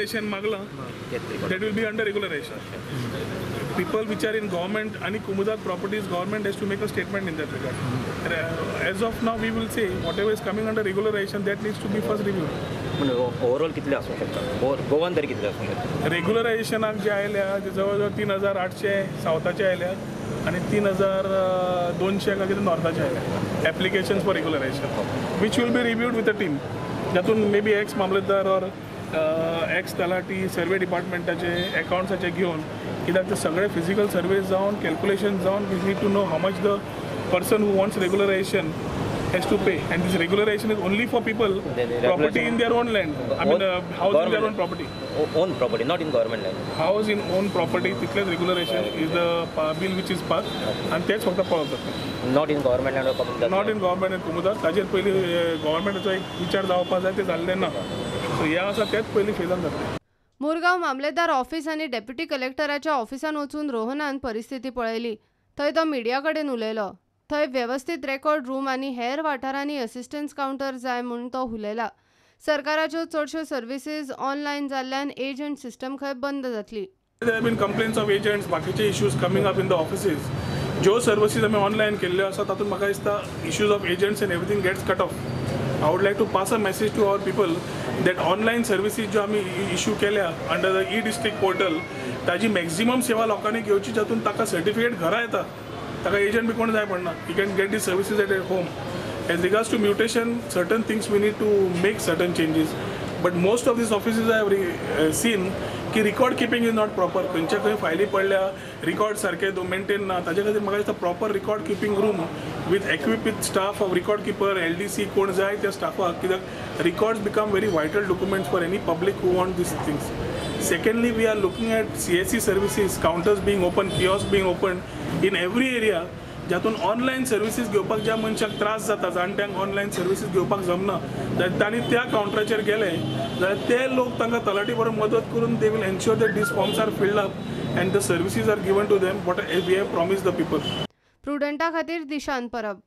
रेगुलरायझेशन मागलां, that will be under regularization. People which are in government आणि Comunidade properties, government has to make a statement in that regard. As of now we will say whatever is coming under regularization, that needs to be first reviewed. Overall कितले आसूंक शकता गोवान तरी कितले आसूंक शकता? रेग्युलरायझेशनाक जे आयल्या ते जवळ जवळ 3800 सावथाचे आयल्या आनी 3200 काय कितें नॉर्थाचे आयल्या applications for regularization, which will be reviewed with a team, जातून may be x mamlatdar or ex talathi, survey डिपार्टमेंटाचे, एकाउंट्साचे घेवन, कित्याक ते सगळे फिजिकल सर्वे जावन कॅल्क्युलेशन जावन we need to know how much the person who wants regularization has to pay. And this regularization is only for people property in their own land, I mean house in their own property. Own property, not in government land. House in own property तितलेंच regularization is the bill which is pass आनी तेच फक्त पळोवप जाता. Not in government land or public. Not in government and Comunidade. ताजेर पयलीं गव्हर्मेंटाचो एक विचार जावपा जाय, तें जाल्लें ना. सो हें आसा तेंच पयलीं फेजान जातलें. मुरगांव मामलेदार ऑफिस आनी डेप्युटी कलेक्टराच्या ऑफिसान वचून रोहनान परिस्थिती पळयली. थंय तो मिडिया कडेन उलयलो. थंय वेवस्थीत रेकॉर्ड रूम आनी हेर वाठारांनी असिस्टन्स कावंटर जाय म्हूण तो उलयला. सरकाराच्यो चडश्यो सर्विसीज ऑनलायन जाल्ल्यान एजंट सिस्टम खंय बंद जातली. There have been complaints of agents, बाकीचे issues coming up in the offices. ज्यो सर्विसीज आमी ऑनलायन केल्ल्यो आसा तातूंत म्हाका दिसता issues of agents and everything gets cut off. I would like to pass a message to our people that online services ज्यो आमी इश्यू केल्या under the e district portal, ताजी मॅक्झिमम सेवा लोकांनी घेवची, जातून ताका सर्टिफिकेट घरा येता, ताका एजंट बी कोण जाय पडना. You can get the services at home. As regards to mutation, certain things we need to make certain changes, but most of these offices I have seen की record keeping is not proper. खंयच्या खंय फायली पडल्या, record सारके maintain ना. ताजे खातीर म्हाका दिसता proper record keeping room with equip with staff of record keeper, LDC कोण जाय त्या स्टाफाक, कित्याक records become very vital documents for any public who want these things. Secondly, we are looking at CSC services counters being open, kiosk being open in every area, जातून online services घेवपाक ज्या मनशाक त्रास जाता, जाणट्यांक ऑनलायन सर्विसीज घेवपाक जमना, जाल्यार तांणी त्या कावंटराचेर गेले जाल्यार ते लोक तांकां तलाठी बरोबर मदत करून they will ensure that these forms are filled up and the services are given to them what we have promise the people. प्रुडंटा खातीर दिशांत परब.